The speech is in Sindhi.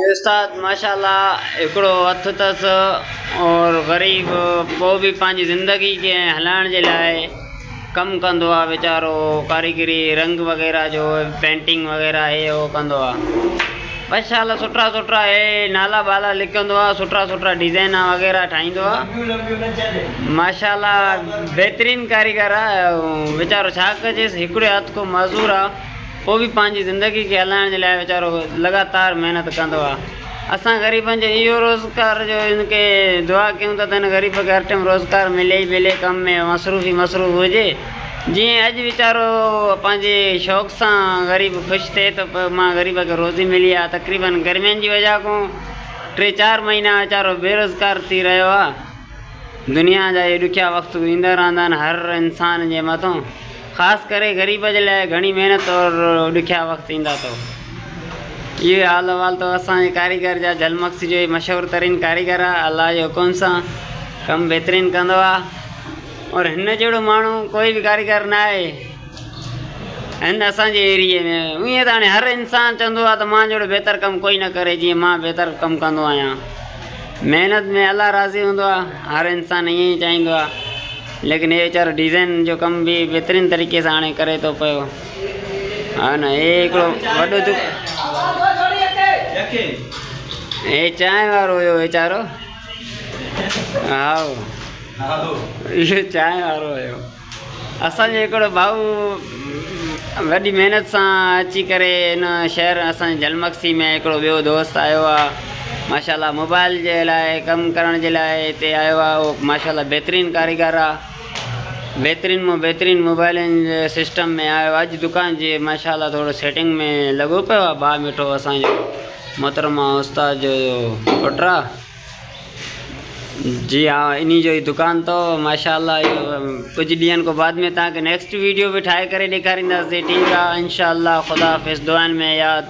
استاد ماشاءالله هڪڙو هٿ اٿس اور غريب پوء به پنهنجي زندگي کي هلائڻ جي لاء ڪم ڪندو آ ويچارو ڪاريگري رنگ وغيره جو پينٽنگ وغيره هي هو ڪندو آ ماشاءالله سٺا سٺا هي نالا بالا لکندو آ سٺا سٺا ڊيزائنا وغيره ٺاهيندو آ ماشاءالله بهترين ڪاريگر آ ويچارو ڇا ڪجيس هڪڙي هٿ کو معذور آ. پوء به پنهنجي زندگي کي هلائڻ جي لاء ويچارو لڳاتار محنت ڪندو آ. اسان غريبن جو اهو روزگار جو هن کي دعا ڪيون ٿا ته هن غريب کي هر ٽيم روزگار ملي ئي ملي ڪم ۾ مصروف ئي مصروف هجي جيئن اڄ ويچارو پنهنجي شوق سان غريب خوش ٿئي ته مان غريب کي روزي ملي آ تقريبن گرمين جي وجه کان ٽي چار مهينا ويچارو بيروزگار ٿي رهيو آ. دنيا جا اهي ڏکيا وقت ايندا رهندا آهن هر انسان جي مٿون خاص ڪري غريب جي لاء گهڻي محنت اور ڏکيا وقت ايندا اٿو. اهي حال احوال اٿو اسان جي ڪاريگر جا جهل مگسي جو هي مشهور ترين ڪاريگر آهي الله جي حڪم سان ڪم بهترين ڪندو آهي اور هن جهڙو ماڻهو ڪوئي به ڪاريگر نه آهي هن اسان جي ايريي ۾ ائين ته هاڻي هر انسان چوندو آهي ته مان جهڙو بهتر ڪم ڪوئي نه ڪري جيئن مان بهتر ڪم ڪندو آهيان. محنت ۾ الله راضي هوندو آ هر انسان ائين ئي چاهيندو آ ليڪن هي ويچارو ڊيزائن جو ڪم به بهترين طريقي سان هاڻي ڪري ٿو پيو ها نه هي هڪڙو وڏو دک هي چانهه وارو هيو ويچارو ها اهو چانهه وارو هيو. اسان جو هڪڙو ڀائو وڏي محنت سان اچي ڪري هن شهر اسان جي جهل مگسي ۾ هڪڙو ٻيو دوست آيو آ ماشاء الله موبائل جي لاء ڪم ڪرڻ جي لاء هتي آيو آ اهو ماشاء الله بهترين ڪاريگر آ بهترين مون بهترين موبائلن جي سسٽم ۾ آيو اڄ دڪان جي ماشاء الله ٿورو سيٽنگ ۾ لڳو پيو آ ڀاء مٺو اسان جو محترم استاد جو پٽ آ. جي ها انهي جو ئي دڪان تو ماشاء الله ڪجهه ڏينهن کو بعد ۾ توهان کي نيڪسٽ ويڊيو به ٺاهي ڪري ڏيکارينداسين ٺيڪ آ انشاء الله خدا حافظ دعائن ۾ ياد.